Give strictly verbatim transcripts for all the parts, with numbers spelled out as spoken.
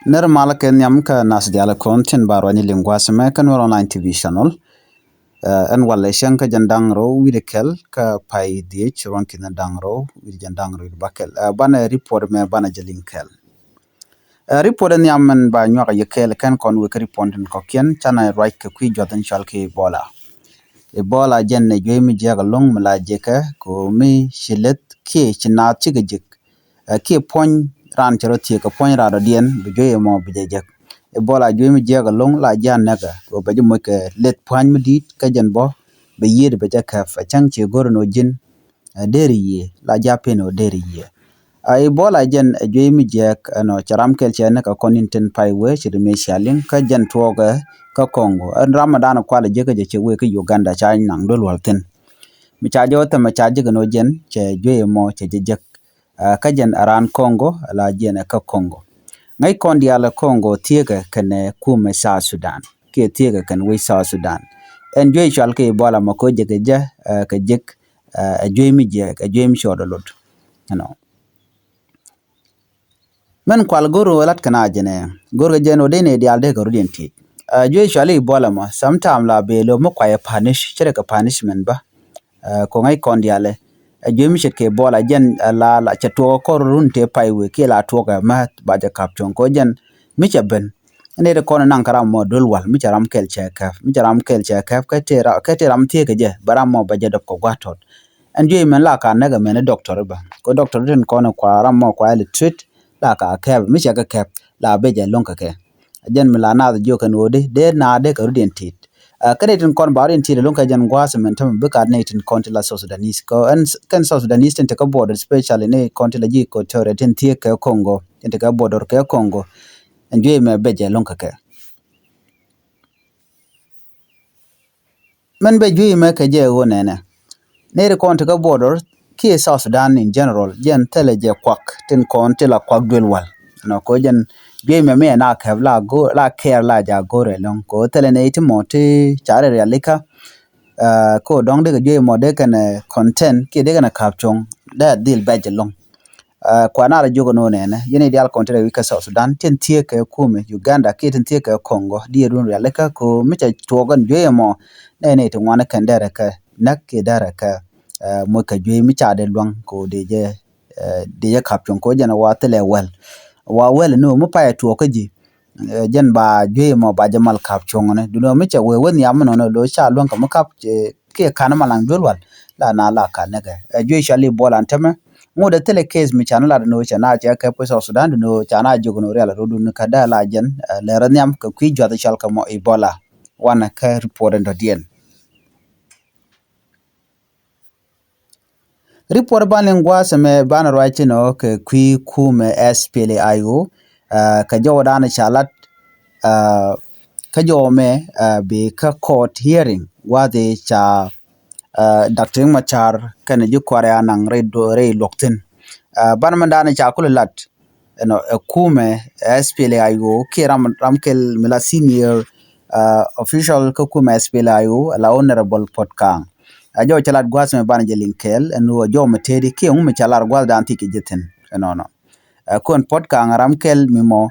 Nɛr malä kɛ nhiam kä nath diaal kɔn tin ba ruany liŋ gua̱a̱th mɛ kä Nuer Online T V channel. Ɛn walɛ cäŋ kä jɛn da̱ŋ rɛw wi̱cdɛ kɛl kä pay dhiec ruɔ̱n ki̱n da̱ŋ rɛw wi̱cdɛ jɛn da̱ŋ rɛw wi̱cdɛ bäkɛl. Banɛ report mɛ banɛ jɛ liŋ kɛl. Report in nhiam mɛn ba nyuak yɛ kɛɛl kɛn kɔn wek report in kɔkiɛn canɛ ruac kɛ kui̱ juɔth in cɔal kɛ Ebola. Ebola jɛn ɛ juey mi jiɛk ɛlɔ̱ŋ mi la jekɛ kɛ mi ci leth kiɛ ci naath cikɛ jek. Kiɛ puɔ̱ny raan cɛ rɔ thiek kɛ puɔ̱ny raan rɔ diɛn bi juey ɛmɔ bi jɛ jek. Ebola juey mi jiɛk ɛlɔ̱ŋ la jian nɛkɛ kɛ bɛ ji̱ moc kɛ leth pua̱ny mi di̱i̱t kä jɛn bɔ bɛ yiet bɛ jɛ kɛp ɛ cäŋ ci go̱r in wä ji̱n. Ɛ deri yie la ja̱ pen ɔ deri yie. A Ebola jɛn ɛ juey mi jiɛk ɛnɔ cɛ ram kɛl cɛ ni kɛ kɔn in tin pay wee ci ri mi cia liŋ kä jɛn tuɔɔkɛ kä Congo. Ɛn ram mi dan kual ɛ jiäkä jɛ cɛ wee kä Uganda ca naŋ dol wal thin. Mi ca jɛ wä thɛmɛ ca ji̱ kɛ ni wä jɛn cɛ juey mɔ cɛ jɛ jek. Kä jɛn ɛ raan Congo la jɛn ɛ kä Congo. Ŋäc kɔn diaal ɛ Congo thieekɛ kɛnɛ kumɛ South Sudan kiɛ thieekɛ kɛn wec South Sudan. Ɛn juey cual kɛ Ebola mɔ kɛ wä jɛ kɛ jɛ kɛ jek. Ɛ juey mi jiɛk ɛ juey mi cuɔt ɛ lot. Ɛnɔ mɛn kual go̱r ɣöö lat kɛn a jɛnɛ go̱r kɛ jɛn ɣöö dee nɛy diaal dee kɛ rut yɛn ti̱i̱t. Ɛ juey cuali Ebola mɔ sometime la bee lo̱ mi kuayɛ punish cɛ rɛ kɛ punishment bä. Ɛ ko̱ ŋäc kɔn diaal ɛ juey mi ce̱tkɛ Ebola jɛn ɛ la la cɛ tuɔɔk ɛ kɔr run tëë pay wee kiɛ la tuɔɔk ɛ määth ba jɛ ka̱p cuɔ̱ŋ kɛ ɣöö jɛn mi cɛ ben. Nɛy ti kɔn naŋ kä ram mɔ dol wal mi cɛ ram kɛl cɛ kɛp mi cɛ ram kɛl cɛ kɛp kä tëë ram thieekä jɛ bɛ ram mɔ bɛ jɛ dɔp kɛ gua̱a̱t tɔt. Ɛn juey mɛn la ka näk ɛmɛn i̱ doctor i̱ bä kɛ doctor i̱ tin kɔn i̱ kua ram mɔ kua illiterate la ka kɛp mi cɛ kɛ kɛp la bɛ jɛ lo̱ŋ kɛ kɛ. Jɛn mi la naath jiök kɛn ɣöödi dee naath dee kɛ rut yɛn ti̱i̱t. Kä nɛy tin kɔn ba rut yɛn ti̱i̱t ɛlɔ̱ŋ kɛ jɛn gua̱a̱th ɛmɛn tämɛ bi kat nɛy tin kɔn ti la South Sudanese kɛ ɛn kɛn South Sudanese tin te kä border especially nɛy kɔn ti la ji̱ Equatoria tin thiek kɛ Congo tin te kä border kɛ Congo. Ɛn juey mɛ bɛ jɛ lo̱ŋ kɛ kɛ. Mɛn bɛ juey mɛ kɛ jɛ ɣöö nɛnɛ nɛy ti kɔn ti kä border kiɛ South Sudan in general jɛn thilɛ jɛ kuak tin kɔn ti la kuak duel wal. Nɔ kɛ jɛn juey mɛ mi ɛ na kɛp la go̱o̱r la kɛɛr la ja go̱o̱r ɛlɔ̱ŋ kɛ thilɛ nɛy ti mɔ ti ca rɛ rialikä. Kɛ dɔ̱ŋ dee kɛ juey mɔ dee kɛn content kiɛ dee kɛn ka̱p cuɔ̱ŋ dee dhil bɛc ɛlɔ̱ŋ. Kuan a rɔ jiök ɛn ɣöö nɛnɛ yɛn i̱ diaal kɔn ti rɛy wi̱c kä South Sudan tin thieek kɛ kumɛ Uganda kiɛ tin thieek kɛ Congo diɛɛr wun rialikä kɛ ɣöö mi ca tuɔɔk ɛn juey ɛmɔ nɛy nɛy ti ŋuan kɛn dɛrɛ kɛ näk kiɛ dɛrɛ kɛ moc kɛ juey mi ca dee luäŋ kɛ ɣöö dee jɛ dee jɛ ka̱p cuɔ̱ŋ kɛ ɣöö jɛn ɛ wa thilɛ wäl. Wa wäl ni ɣöö mi payɛ tuɔɔk kä ji̱ jɛn ba juey ɛmɔ ba jɛ mal ka̱p cuɔ̱ŋ ni duundɛ ɣöö mi cɛ wee wä nhiam mi nɔnɔ lo̱c ca luäŋ kɛ mi ka̱p kiɛ ka̱n malaŋ duel wal la na la ka̱n nɛkɛ. Ɛ juey cɔal i̱ Ebola ɛn tämɛ ŋot ɛ thilɛ case mi can lat ni ɣöö cɛ na cɛ kɛp kä South Sudan ni ɣöö ca na jiök ni ɣöö rial rot dun kä dee la jɛn lɛr nhiam kɛ kui̱ juath cɔal kɛ mɔ Ebola. Wanɛ kä report in dɔ̱diɛn. Report ban liŋ gua̱a̱th ɛmɛ ban ruac tin ɔ kɛ kui̱ kumɛ S P L A I O. Kɛ jɔw dan ca lat kä jɔw mɛ bi kä court hearing gua̱a̱th ca Doctor Riek Machar kɛnɛ ji̱ kuarɛ anaŋ rɛy luɔk thi̱n. Ban mɛn dan ca kulɛ lat ɛnɔ ɛ kumɛ S P L A I O kiɛ ram ram kɛl mi la senior official kä kumɛ S P L A I O la Honorable Pot Kang. Ɛ jɔw cɛ lat gua̱a̱th mɛ banɛ jɛ liŋ kɛɛl ɛn ɣöö jɔw mɛ tëëdi kiɛ ŋu mɛ ca lar gua̱a̱th dan thiec kɛ jɛ thi̱n ɛnɔnɔ. Ɛ kuɛn Pot Kang ram kɛl mi mɔ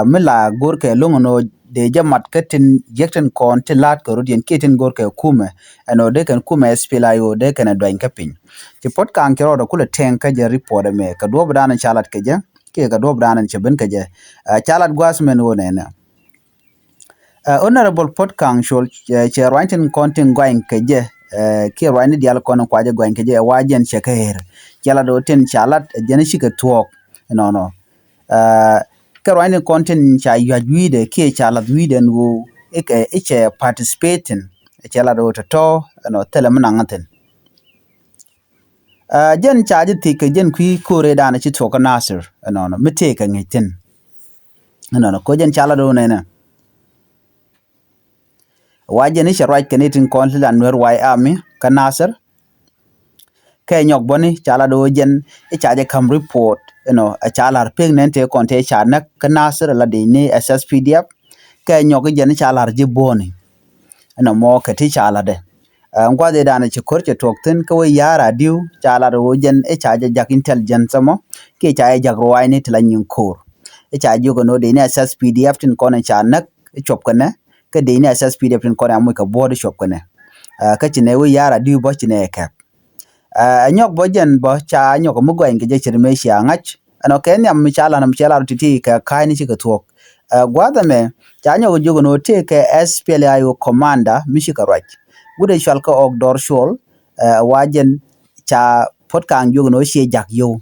mi la go̱r kɛ lo̱ŋ ɛn ɣöö dee jɛ mat kä tin jiäk tin kɔn ti la̱a̱t kɛ rut yɛn kiɛ tin go̱r kɛ kumɛ ɛn ɣöö dee kɛn kumɛ S P L A I O dee kɛn ɛ duany kä piny. Ci Pot Kang ci rɔɔdɛ kulɛ tɛŋ kä jɛ report ɛmɛ kɛ duɔ̱ɔ̱p dan ca lat kɛ jɛ kiɛ kɛ duɔ̱ɔ̱p dan cɛ ben kɛ jɛ. Ca lat gua̱a̱th mɛn ɣöö nɛnɛ. Honorable Pot Kang Chol cɛ ruany tin kɔn tin gɔany kɛ jɛ kiɛ ruanyni diaal kɔn in kuacɛ gɔany kɛ jɛ ɛ wa jɛn cɛ kä ɣer. Cɛ lat ɣöö tin ca lat ɛ jɛn cikɛ thuɔ̱ɔ̱k ɛnɔnɔ. Kɛ ruany tin kɔn tin ca yuac wi̱i̱dɛ kiɛ ca lath wi̱i̱dɛ ɛn ɣöö i̱ cɛ participating cɛ lat ɣöö tɔ̱tɔ̱ ɛnɔ thilɛ mi naŋ thi̱n. Jɛn ca ji̱ thiec kɛ jɛn kui̱ ko̱o̱rɛ danɛ ci thuɔ̱k kä Nasir ɛnɔnɔ mi tëëkɛ ŋi̱c thi̱n. Ɛnɔnɔ ko̱ jɛn ca lat ɣöö nɛnɛ. Wa jɛn i̱ cɛ ruac kɛ ni tin kɔn ti la Nuer White Army kä Nasir. Kɛ nyɔk bäni ca lat ɣöö jɛn i̱ ca jɛ ka̱m report ɛnɔ ɛ ca la̱r pek nɛn tëë kɔn tëë ca näk kä Nasir ɛ la dec ni S S P D F. Kɛ nyɔk i̱ jɛn i̱ ca la̱r ji̱ buɔ̱ni ɛnɔ mɔ kɛ ti ca latdɛ. Ɛn gua̱th i̱ danɛ ci ko̱r cɛ tuɔ̱k thi̱n kä wee ya̱a̱r a di̱w ca lat ɣöö jɛn i̱ ca jɛ jak intelligence ɛmɔ kiɛ ca jɛ jak ruaacni ti la nyiŋ ko̱r. i̱ ca jiök ɛn ɣöö dee ni S S P D F tin kɔn in ca näk i̱ cuɔp kɛnɛ, kä dee ni S S P D F tin kɔn in a moc kɛ buɔ̱ɔ̱t i̱ cuɔp kɛnɛ. Ɛ, kä ci nɛ wee ya̱r a di̱i̱ bä ci nɛ kɛp. Ɛ, ɛ nyɔk bä jɛn bä ca nyɔk mi gɔany kɛ jɛ ce̱t mëë cia ŋa̱c. Ɛn ɔ kɛ nhiam mi ca lan mi cɛ lar ti̱ti̱ kɛ ka̱a̱cni cikɛ thuɔ̱k. Ɛ, gua̱a̱th ɛmɛ ca nyɔk jiök ɛn ɣöö tëëkɛ S P L A I O commander mi cikɛ ruac. Wut ɛ cual kɛ Ɔk Dɔr Cuɔl, ɛ, wa jɛn ca Puɔt Kaŋ jiök ɛn ɣöö ciɛ jak yio̱w.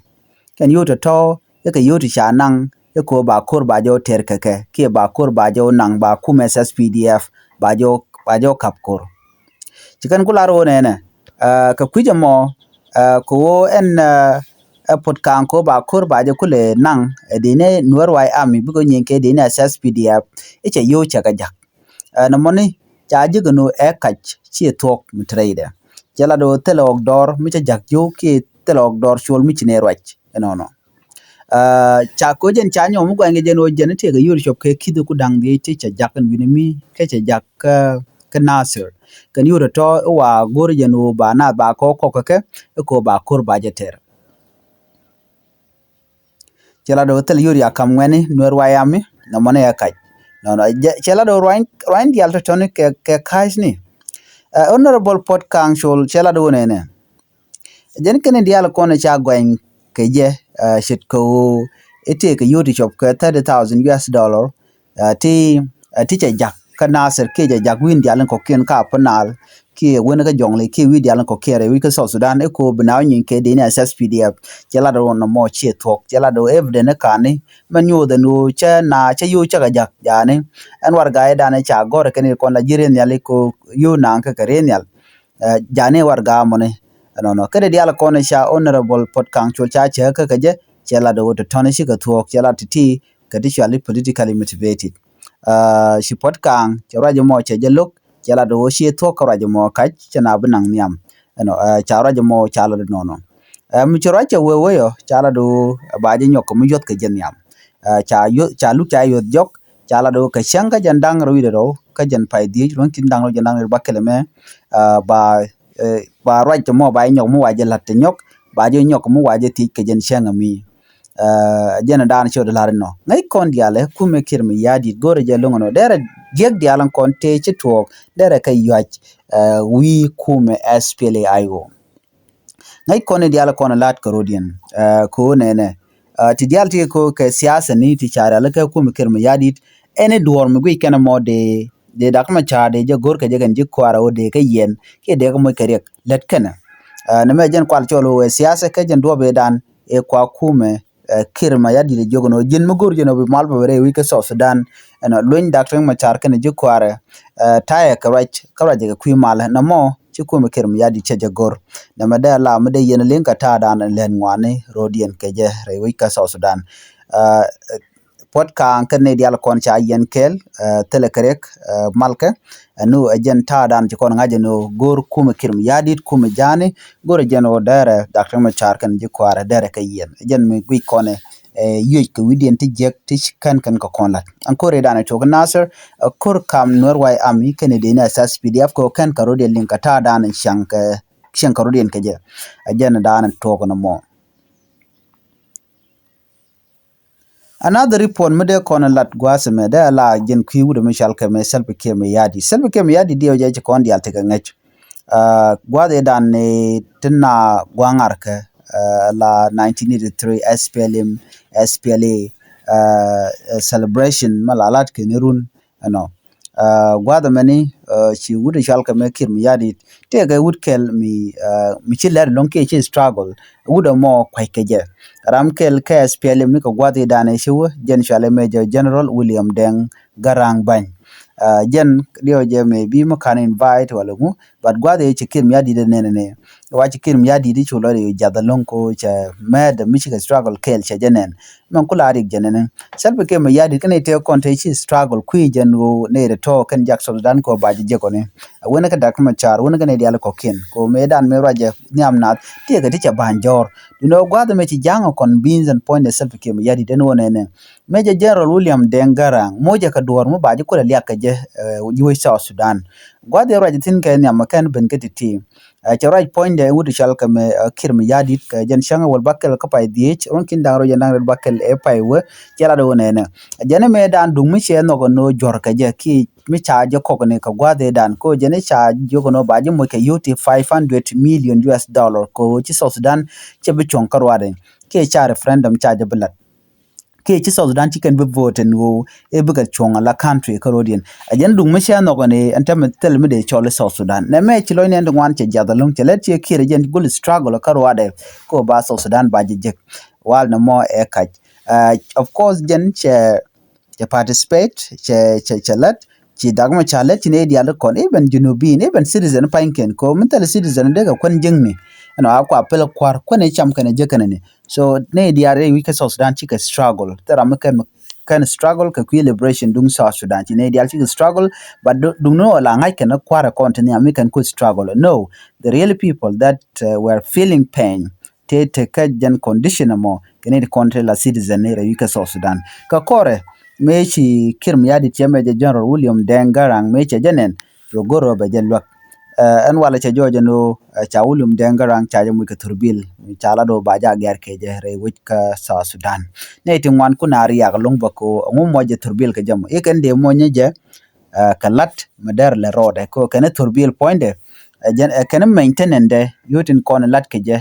Kɛn yio̱w tɔ̱tɔ̱ i̱ kɛ yio̱w ti ca naŋ i̱ kɛ ɣöö ba ko̱r ba jɛ wä tɛr kɛ kɛ kiɛ ba ko̱r ba jɛ wä naŋ ba kumɛ S S P D F ba jɛ wä, ba jɛ wä kap ko̱r. Ci kɛn ku lar ɣöö nɛnɛ, ɛ, kɛ kui̱c ɛmɔ, ɛ, kɛ ɣöö ɛn, ɛ, ɛ Puɔt Kaŋ kɛ ɣöö ba ko̱r ba jɛ kulɛ naŋ, ɛ, dee ni Nuɛr White Army bikɛ nyieny kɛ dee ni S S P D F i̱ cɛ yio̱w cɛ kɛ jak. Ɛ, nɔmɔni ca ji̱ kɛ nu ɛ kac ci thuɔ̱k mi te rɛydɛ. Cɛ lat ɣöö thilɛ Ɔk Dɔr mi cɛ jak yio̱w kiɛ thilɛ Ɔk Dɔr Cuɔl mi ci nɛ ruac ɛnɔnɔ. Ɛ, ca ko̱ jɛn ca nyɔk mi guany kɛ jɛn ɣöö jɛn i̱ tëëkɛ yio̱w cuɔp kɛ ki̱th ku da̱ŋ dhiec ti cɛ jak kɛn wi̱ni mi kä cɛ jak kä, kä Nasir. Kɛn yio̱w tɔ̱tɔ̱ i̱ wa go̱r jɛn ɣöö ba naath ba kɔk kɔk kɛ kɛ i̱ kɛ ɣöö ba ko̱r ba jɛ tɛr. Cɛ lat ɣöö thil yio̱w ya kam ŋuɛni Nuɛr White Army nɔmɔni ɛ kac. Nɔnɔ, cɛ, cɛ lat ɣöö ruany, ruany diaal tɔ̱tɔ̱ni kɛ, kɛ ka̱a̱cni. Ɛ, Honorable Puɔt Kaŋ Cuɔl cɛ lat ɣöö nɛnɛ. Jɛn kɛn diaal kɔn ca gɔany kɛ jɛ, ɛ, ce̱tkɛ ɣöö i̱ tëëkɛ yio̱w ti cuɔp kɛ thirty thousand U S dollar, ɛ, ti, ɛ, ti cɛ jak kä Nasir kiɛ cɛ jak wi̱i̱n diaal in kɔ̱kiɛn ka Upper Nile kiɛ wen kä Jɔŋli kiɛ wi̱i̱ diaal in kɔ̱kiɛn rɛy wi̱c kä South Sudan i̱ kɛ ɣöö bi naath nyieny kɛ dee ni S S P D F. Cɛ lat ɣöö nɔmɔ ciɛ thuɔ̱k, cɛ lat ɣöö evidence i̱ ka̱ni mɛn nyoth ɛn ɣöö cɛ na cɛ yio̱w cɛ kɛ jak ja̱a̱ni. Ɛn warɛga i̱ dan i̱ ca gɔ̱r kɛn i̱ kɔn la ji̱ rieth nhial i̱ kɛ ɣöö yio̱w naŋ kɛ kɛ rieth nhial. Ɛ, ja̱a̱ni warɛga mɔni. Ɛnɔnɔ. Kɛn diaal kɔn ca Honorable Puɔt Kaŋ Cuɔl ca cɛ kä kɛ jɛ, cɛ lat ɣöö tɔ̱tɔ̱ni cikɛ thuɔ̱k, cɛ lat ti̱ti̱ kɛ ti cuali politically motivated. Ɛ, ci Puɔt Kaŋ cɛ ruac ɛmɔ cɛ jɛ lo̱k, cɛ lat ɣöö ciɛ thuɔ̱k kä ruac ɛmɔ kac, cɛ na bi naŋ nhiam. Ɛnɔ, ɛ, ca ruac ɛmɔ ca lat ɛnɔnɔ. Ɛ, mi ci ruac cɛ wee wee ɔ, ca lat ɣöö ba jɛ nyɔk kɛ mi yuɔth kɛ jɛ nhiam. Ɛ, ca yuɔth, ca luk ca yuɔth jɔk, ca lat ɣöö kɛ cäŋ kä jɛn da̱ŋ rɛw wi̱cdɛ rɛw, kä jɛn pay dhiec, ruɔ̱n ki̱n da̱ŋ rɛw jɛn da̱ŋ rɛw ba kɛlɛ mɛ, ɛ, ba, ɛ, ba ruac tɛ mɔ ba jɛ nyɔk mi wa jɛ la̱t tɛ nyɔk, ba jɛ nyɔk mi wa jɛ thiec kɛ jɛn cäŋ ami. Ɛ, jɛn dan ci wä di la̱r inɔ. Ŋäc kɔn diaalɛ kumɛ Kiir Mayardit go̱rɛ jɛ lo̱ŋ inɔ. Derɛ jiäk diaal in kɔn tëë ci tuɔɔk, derɛ kɛ yuac, ɛ, wi̱i̱ kumɛ S P L A I O. Ŋäc kɔn i̱ diaal kɔn la̱t kɛ rɔ̱diɛn, ɛ, kɛ ɣöö nɛnɛ. Ɛ, ti diaal ti kɛ kɛ siasa ni ti ca rial kɛ kumɛ Kiir Mayardit, ɛn i̱ duɔ̱ɔ̱r mi guic kɛn ɛmɔ dee, dee Dak Macar dee jɛ go̱r kɛ jɛ kɛn ji̱ kuaarɛ ɣöö dee kɛ yiɛn, kiɛ dee kɛ moc kɛ riɛk, lät kɛnɛ. Ɛ, nɛmɛ jɛn kual cɔl ɣöö ɛ siasa kɛ jɛn duɔ̱ɔ̱p ëëdan, ɛ kua kumɛ, ɛ, Kiir Mayardit ɛ jiök ɛn ɣöö ji̱n mi go̱r jɛn ɣöö bi mal bä bɛ rɛy wi̱c kä South Sudan, ɛnɔ luny Dak Riek Macar kɛnɛ ji̱ kuaarɛ, ɛ, ta̱yɛ kɛ ruac, kä ruac kɛ kui̱ malɛ. Nɛmɔ, ci kumɛ Kiir Mayardit cɛ jɛ go̱r. Nɛmɛ dee la mi dee yɛn li̱ŋ kɛ ta̱a̱dan lɛn ŋuani rɔ̱diɛn kɛ jɛ rɛy wec kä South Sudan. Ɛ, Puɔt Kaŋ kɛn ni diaal kɔn ca yɛn kɛɛl, ɛ, thilɛ kɛ riɛk, ɛ, malkɛ. Ɛn nu ɛ jɛn ta̱a̱dan ci kɔn ŋa̱c ɛn ɣöö go̱r kumɛ Kiir Mayardit, kumɛ ja̱a̱ni, go̱r ɛ jɛn ɣöö dɛrɛ Dak Riek Macar kɛn ji̱ kuaarɛ dɛrɛ kɛ yɛn. Ɛ jɛn mi guic kɔnɛ, ɛ, yuec kɛ wi̱cdiɛn ti jiäk ti kɛn kɛn kɛ kɔn la̱t. Ɛn ko̱r i̱ dan ɛ tuɔk Nasir, ɛ, ko̱r kam Nuɛr White Army kɛn i̱ dee ni S S P D F kɛ ɣöö kɛn kɛ rɔ̱diɛn liŋ kɛ ta̱a̱dan cäŋ kɛ, cäŋ kɛ rɔ̱diɛn kɛ jɛ. Ɛ jɛn dan ɛ tuɔk nɔmɔ. Another report mi dee kɔn lat gua̱a̱th ɛmɛ dee a la jɛn kui̱ wut ɛmɛ cɔal kɛ mɛ Salva Kiir Mayardit. Salva Kiir Mayardit diɛw jɛ ci kɔn diaal tekɛ ŋäc. Ɛ, gua̱a̱th ëëdan ni tin na gua̱a̱ŋ ŋa̱rkɛ, ɛ, la nineteen eighty-three S P L M, S P L A, ɛ, ɛ, celebration ma la lat kɛ ni run. Ɛnɔ. Ɛ, gua̱a̱th ɛmɛni, ɛ, ci wut ɛ cɔal kɛ mɛ Kiir Mayardit. Tëëkɛ wut kɛl mi, ɛ, mi ci lɛr lo̱ŋ kiɛ ci struggle. Wut ɛmɔ kua̱c kɛ jɛ. Ram kɛl kɛ S P L M ni kɛ gua̱a̱th i̱ danɛ ci wä, jɛn cɔalɛ Major General William Deng Garang Bany. Ɛ, jɛn diɛw jɛ maybe mi kan invite wala ŋu, but gua̱a̱th i̱ ci Kiir Mayardit ɛ nɛn ɛ nɛ. Wa ci Kiir Mayardit i̱ cu lɔr i̱ jath ɛlɔ̱ŋ ko cɛ mɛɛt mi cikɛ struggle kɛɛl cɛ jɛ nɛn. Mɛn ku la rik jɛ nɛnɛ. Salva Kiir Mayardit kɛn i̱ tëë kɔn tëë ci struggle kui̱ jɛn ɣöö nɛy rɛ tɔ̱ kɛn jak South Sudan kɛ ɣöö ba jɛ jek ɔni. Ɛ wen kä Dak Macar wen kɛn i̱ diaal kɔ̱kiɛn kɛ ɣöö mëë dan mëë ruacɛ nhiam nath tiɛɛkɛ ti cɛ ba̱ny jɔ̱ɔ̱r. Duundɛ ɣöö gua̱a̱th ɛmɛ ci ja̱a̱ŋ ɛ convince and point ɛ Salva Kiir Mayardit ɛn ɣöö nɛnɛ. Major General William Deng Garang moc ɛ kɛ duɔ̱ɔ̱r mi ba ji̱ kulɛ liak kɛ jɛ, ɛ, ji̱ wec South Sudan. Gua̱a̱th ɛ ruacɛ thi̱n kɛ nhiam ɛ kɛn ben kä ti̱ti̱. Ɛ, cɛ ruac puɔ̱nydɛ in wut cɔal kɛ mɛ, ɛ, Kiir Mayardit kɛ jɛn cäŋ wäl bäkɛl kä pay dhiec, ruɔ̱n ki̱n da̱ŋ rɛw jiɛn da̱ŋ rɛw bäkɛl ɛ pay wä, cɛ lat ɣöö nɛnɛ. Jɛn ɛmɛ dan duŋ mi cɛ nhɔk ɛn ɣöö juɔ̱r kɛ jɛ kiɛ mi ca jɛ kɔk ni kɛ gua̱a̱th ëëdan. Kɛ ɣöö jɛn ca jiök ɛn ɣöö ba ji̱ moc kɛ U T five hundred million U S dollar kɛ ɣöö ci South Sudan cɛ bi cuɔ̱ŋ kä ruaadɛ. Kiɛ ca referendum ca jɛ bi lat. Kiɛ ci South Sudan ci kɛn bi vote ɛn ɣöö ëë bikɛ cuɔ̱ŋ ala country kä ro̱diɛn. Ɛ jɛn duŋ mi cɛ nhɔk ɛn ɛ ɛn tɛmɛ thil mi dee cɔl i̱ South Sudan. Nɛ mɛ ci lɔcni ɛn ti ŋuan cɛ jiath ɛlɔ̱ŋ cɛ lät ciɛ Kiir ɛ jɛn gul struggle kä ruaadɛ. Kɛ ɣöö ba South Sudan ba jɛ jek. Wal nɛ mɔ ɛ kac. Ɛ, of course jɛn cɛ, cɛ participate, cɛ, cɛ, cɛ lät. Ci Dak Machar lät ci nɛy diaal ti kɔn, even Junubin, even citizen pa̱nykiɛn, kɛ ɣöö min thilɛ citizen dee kɛ kuän jiäkni. Ɛnɔ a kua pil kua̱r, kuän ɛ cam kɛnɛ jek kɛnɛ ni. So nɛy diaal rɛy wi̱c kä South Sudan cikɛ struggle. Thil ram mi kɛn, kɛn struggle kɛ kui̱ liberation duŋ South Sudan. Ci nɛy diaal cikɛ struggle, but du-, duŋni ɣöö la ŋa̱c kɛn kua̱r ɛ kɔn ti nhiam mi kɛn ku struggle. No, the real people that, uh, were feeling pain. Tëë te kä jɛn condition ɛmɔ kɛ nɛy ti kɔn ti la citizen ni rɛy wi̱c kä South Sudan. Kä kɔrɛ mëë ci Kiir Mayardit cɛ mɛ jɛ General William Deng Garang mëë cɛ jɛ nɛn, cu go̱r ɣöö bɛ jɛ luäk. Ɛ, ɛn walɛ cɛ jɔɔc ɛn ɣöö, ɛ, ca William Deng Garang ca jɛ moc kɛ thurbil, ca la do̱ ba jɛ a gɛr kɛ jɛ rɛy wec kä South Sudan. Nɛy ti ŋuan kun a riak ɛlɔ̱ŋ bä kɛ ɣöö ɛŋu muɔc jɛ thurbil kɛ jɛ mɔ. I̱ kɛn dee muɔ̱nyni jɛ, ɛ, kɛ la̱t mi dɛr lɛ rɔɔdɛ kɛ ɣöö kɛn thurbil puɔ̱nydɛ. Ɛ jɛn, ɛ, kɛn maintenance dɛ, yio̱w tin kɔn la̱t kɛ jɛ,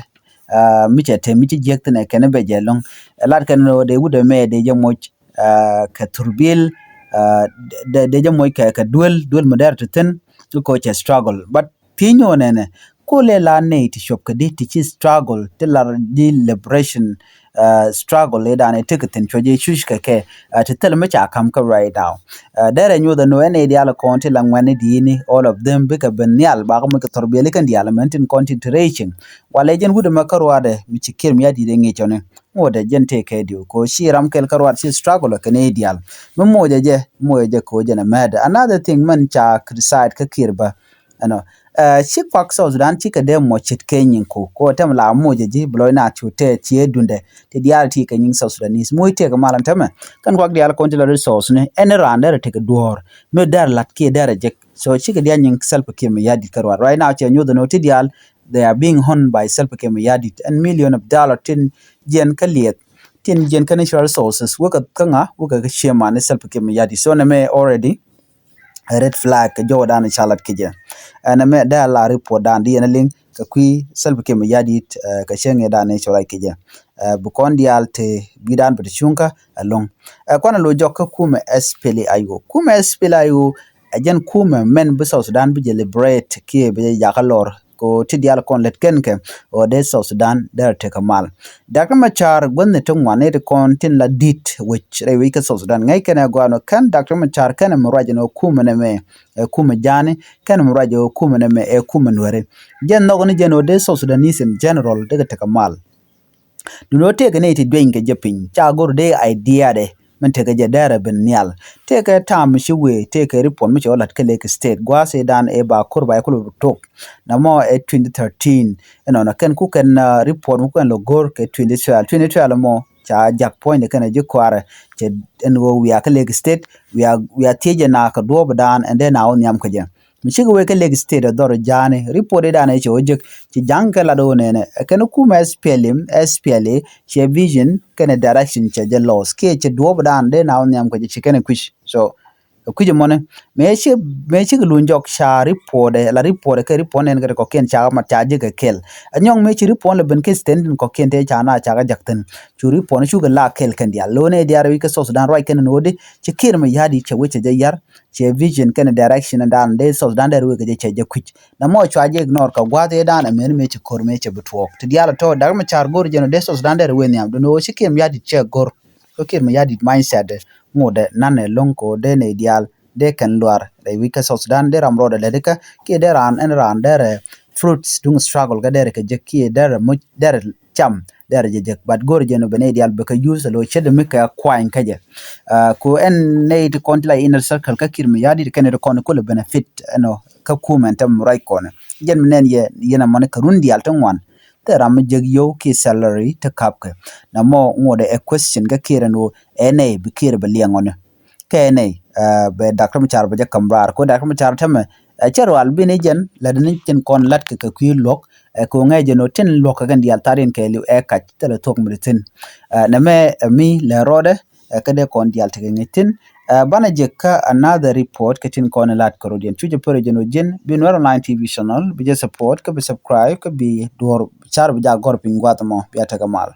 ɛ, mi cɛ te mi ci jiäk thin ɛ kɛn bɛ jɛ ɛlɔ̱ŋ. Ɛ la̱t kɛn ɣöö dee wut ɛmɛ dee jɛ moc, ɛ, kɛ thurbil, ɛ, dee, dee jɛ moc kɛ, kɛ duel, duel mi dɛr ti thi̱n, ti kɔ cɛ struggle. But pi̱ny ɣöö nɛnɛ, kulɛ la nɛy ti cuɔp kɛ di ti ci struggle, ti lar di liberation, ɛ, struggle i̱ dan i̱ tekɛ thi̱n cuɔc i̱ cuc kɛ kɛ, ɛ, ti thil mi ca ka̱m kä right now. Ɛ, derɛ nyuɔth ɛn ɣöö ɛn nɛy diaal kɔn ti la ŋuɛ̈tni di̱i̱ni, all of them, bikɛ ben nhial, bakɛ moc kɛ thurbil kɛn diaal, mɛn tin kɔn tin ti rɛy cieŋ. Walɛ jɛn wut ɛmɛ kä ruaadɛ, mi ci Kiir Mayardit ɛ ŋi̱i̱c cɔni. Ŋot ɛ jɛn tëëkɛ diw kɛ ɣöö ci ram kɛl kä ruaadɛ ci struggle kɛ nɛy diaal. Mi moc ɛ jɛ, moc ɛ jɛ kɛ ɣöö jɛn ɛ mɛt. Another thing mɛn ca criticize kä Kiir bä. Ɛnɔ, ɛ, ci kuak South Sudan cikɛ dee mɔ ce̱tkɛ nyin ku kɛ ɣöö tɛm la moc ɛ ji̱ bi lɔc na cu tɛɛ cië dundɛ. Ti diaal ti kɛ nyin South Sudanese. Moc tëëkɛ mal ɛn tɛmɛ. Kɛn kuak diaal kɔn ti la resource ni. Ɛn raan derɛ tekɛ duɔ̱ɔ̱r. Mi derɛ la̱t kiɛ derɛ jek. So cikɛ diaal nyin Salva Kiir Mayardit kä ruaadɛ. Right now cɛ nyuɔth ɛn ɣöö ti diaal they are being owned by Salva Kiir Mayardit. Ɛn million of dollar tin jiɛn kä liɛth. Tin jiɛn kä natural resources. Wekɛ kä ŋa, wekɛ kä chairman ni Salva Kiir Mayardit. So nɛmɛ already ɛ red flag kɛ jɔwä dan ca lat kɛ jɛ. Ɛn ɛmɛ dee a la report dan di yɛn a liŋ kɛ kui̱ Salva Kiir Mayardit, ɛ, kɛ cäŋ ɛ dan ɛ cɔl a kɛ jɛ. Ɛ, bi kɔn diaal te bi dan bɛ te cuŋ kä ɛlɔ̱ŋ. Ɛ, kuan a lo jɔk kä kumɛ S P L A I O. Kumɛ S P L A I O ɛ jɛn kumɛ mɛn bi South Sudan bi jɛ liberate kiɛ bi jɛ jakä lɔr. Kɛ ɣöö ti diaal kɔn lät kɛn kɛ ɣöö dee South Sudan derɛ tekɛ mal. Doctor Machar guäthni ti ŋuan ni ti kɔn tin la di̱t wec rɛy wec kä South Sudan. Ŋäc kɛn ɛ gɔaa nɔ kɛn Doctor Machar kɛn ɛ mi ruac ɛn ɣöö kumɛ nɛmɛ ɛ kumɛ ja̱a̱ni, kɛn ɛ mi ruac ɛ ɣöö kumɛ nɛmɛ ɛ kumɛ nuɛri. Jɛn nhɔk ni jɛn ɣöö dee South Sudanese in general dee kɛ tekɛ mal. Duundɛ ɣöö tëëkɛ nɛy ti dueny kɛ jɛ piny ca go̱r dee idea dɛ. Min tekɛ jɛ dɛrɛ ben nhial. Tëëkɛ tam mi ci wee, tëëkɛ report mi cɛ wä la̱t kä Lake State. Gua̱a̱th ëëdan ëë ba ko̱r ba yɛ kulɛ tok. Namɔ ɛ twenty thirteen. Ɛnɔnɔ kɛn ku kɛn, uh, report mi ku kɛn lɔ go̱r kɛ twenty twelve. Twenty twelve mɔ ca jak puɔ̱nydɛ kɛn ɛ ji̱ kɔaarɛ. Cɛ ɛn ɣöö wiaa kä Lake State. Wiaa, wiaa thiecɛ na kɛ duɔ̱ɔ̱pdan ɛn dee na wä nhiam kä jɛ. Mi cikɛ wee kä Lake State ɛ dhɔr ja̱a̱ni. Report ëëdan ɛ cɛ wä jek. Ci ja̱ŋ kɛ lat ɣöö nɛnɛ. Ɛ kɛn kumɛ S P L M, S P L A, cɛ vision, kɛnɛ direction cɛ jɛ loss. Kiɛ cɛ duɔ̱ɔ̱pdan dee na wä nhiam kɛ jɛ ci kɛnɛ kui̱c. So, kui̱c mɔni. Mëë ci, mëë cikɛ luny jɔk ca report ɛ, la report ɛ kɛ report nɛn kɛ ti kɔkiɛn ca mat ca jek kɛ kɛl. Ɛ nyɔŋ mëë ci report lɛ ben kɛ stand in kɔkiɛn tëë ca na ca kɛ jak thi̱n. Cu report ni cukɛ la kɛl kɛn diaal. Lo̱n ɛ diaal rɛy wi̱c kä South Sudan ruac kɛn ni ɣöö di ci Kiir Mayardit cɛ wec cɛ jɛ yar. Cɛ vision kɛnɛ direction dan dee South Sudan dee rɛ wek kɛ jɛ cɛ jɛ kui̱c. Namɔ cua jɛ ignore kɛ gua̱a̱th ëëdan ɛ mɛn mëë cɛ ko̱r mëë cɛ bi tuɔɔk. Ti diaal tɔ̱ Doctor Machar go̱r jɛn ɔ dee South Sudan dee rɛ wee nhiam. Duundɛ ɣöö ci Kiir Mayardit cɛ go̱r. Kä Kiir Mayardit mindset dɛ ŋot dɛ nanɛ lo̱ŋ kɛ ɣöö dee nɛy diaal dee kɛn luaar rɛy wi̱c kä South Sudan dee ram rɔɔdɛ lɛt ikä kiɛ dee raan ɛn raan derɛ fruits duŋ struggle kä derɛ kɛ jek kiɛ derɛ muc derɛ cam derɛ jɛ jek. But go̱r jɛn ɔ ben nɛy diaal bɛ kɛ use lo̱ cɛ dee mi kɛ kuany kä jɛ. Ah, ku ɛn nɛy ti kɔn ti la inner circle kä Kiir Mayardit kɛn ti kɔn kulɛ benefit ɛnɔ kä kumɛ ɛn tɛm ruac kɔn. Jɛn mi nɛn yɛ yɛn ɛmɔni kɛ run diaal ti ŋuan. Thil ram mi jek yio̱w kiɛ salary ti kapkɛ. Namɔ ŋot ɛ question kä Kiir ɛn ɣöö ɛ nɛy bi Kiir bɛ liɛŋ ɔni. Kɛ ɛ nɛy, ah, bɛ Doctor Machar bɛ jɛ ka̱m raar. Kɛ ɣöö Doctor Machar tämɛ, Ɛ cɛ rual bi ni jɛn lɛ dini cin kɔn lat kɛ kɛ kui̱ luɔk. Ɛ kɛ ŋɛ jɛn ɔ tin luɔk kɛ kɛn diaal thar in kɛɛliw ɛ kac thilɛ thuɔk mi di thin. Ɛ nɛ mɛ ɛ mi lɛ rɔɔdɛ ɛ kɛ dee kɔn diaal tekɛ ŋɛ thin. Ɛ banɛ jɛ kä another report kɛ tin kɔn lat kɛ rɔɔdiɛn cucɛ pär jɛn ɔ jɛn bi Nuɛr Online T V channel bi jɛ support kɛ bi subscribe kɛ bi duɔr car bi ja gɔr piny guath mɔ bi a tekɛ mal.